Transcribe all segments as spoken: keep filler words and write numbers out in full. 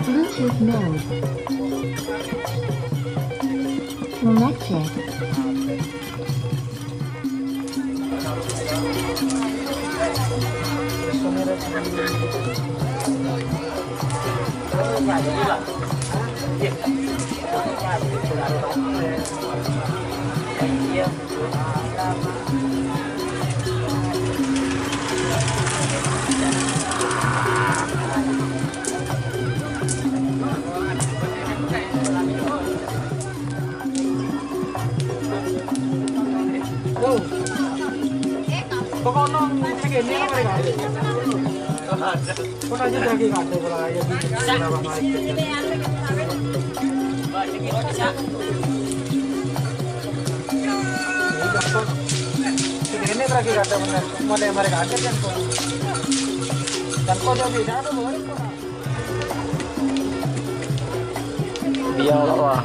Bluetooth mode. Connected. Yo. Pokokno sing kene mereka. Kok aja lagi kado kalau aja di sini lagi kado bener. Mulai mereka ada kan kok. Dan kok jadi ada boleh kok. Dia Allah.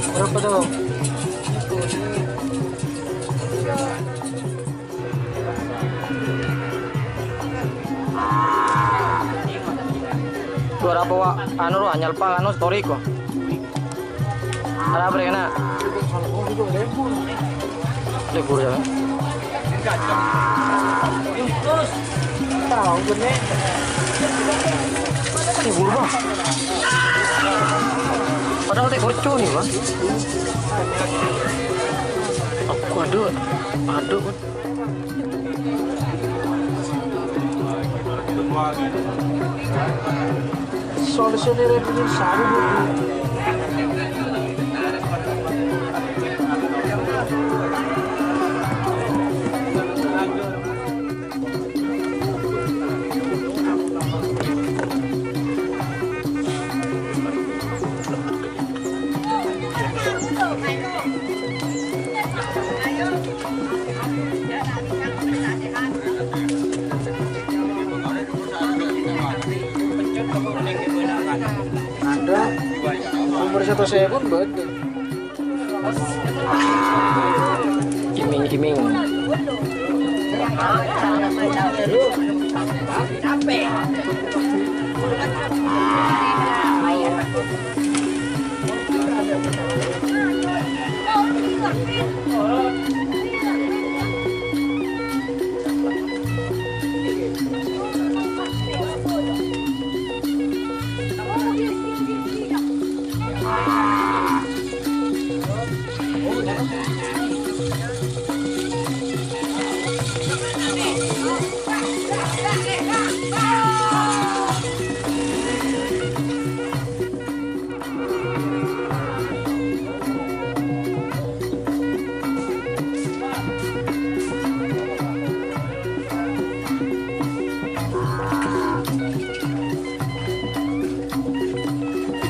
Berapa tuh? Suara apa, Wak? Anu, Wak, nyalpang anu story ko. Arapa rè kèna? Libur ya. Libur, Bang. Padahal tè kerja nih, Bang. Aku aduh, aduh. Solusinya Republik Sari, Bu. Ada umur satu saya pun betul. Iming-iming.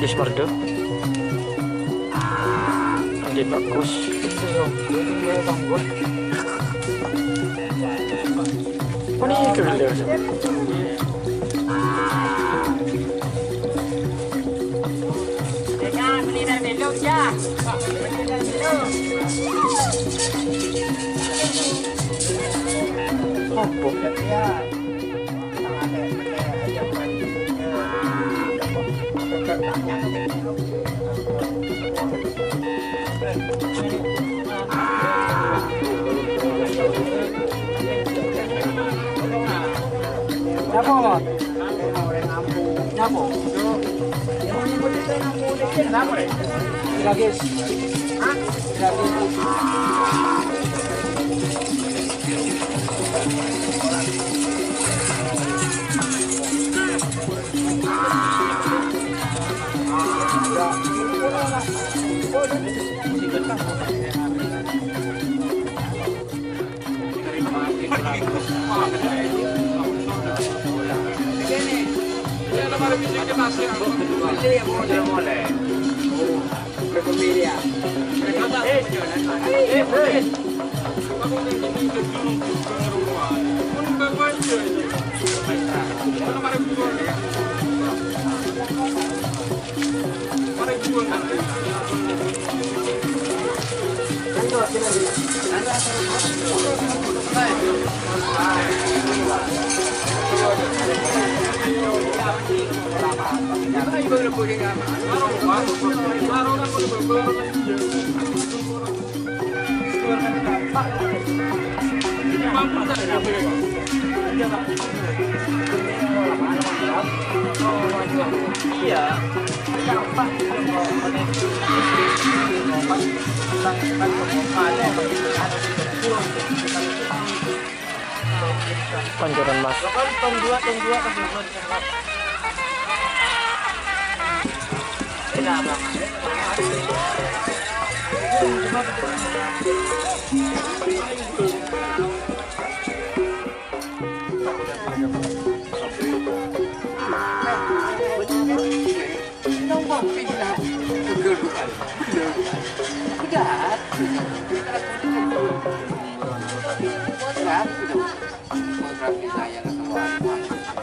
Idis Mardo. Andi bagus. Mana itu dia? Apa? Napa, Mon? Napa? Gratis. Hah? Gratis. Pancoran, Mas.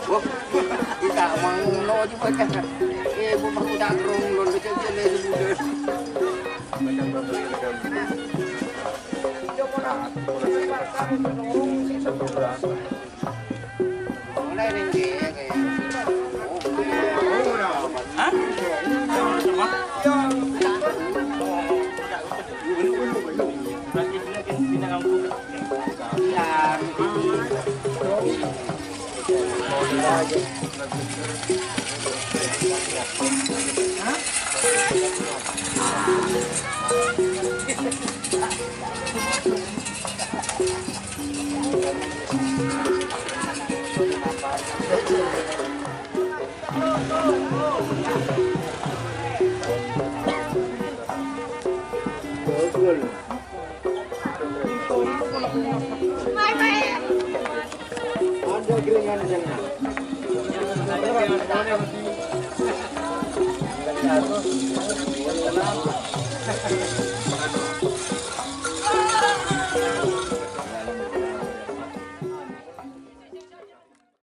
Wah, kita mau no juga kan. Eh, bu mau tak rong lon kecil-kecil ya, sebulan. Mulai ning dia kayak. Hah?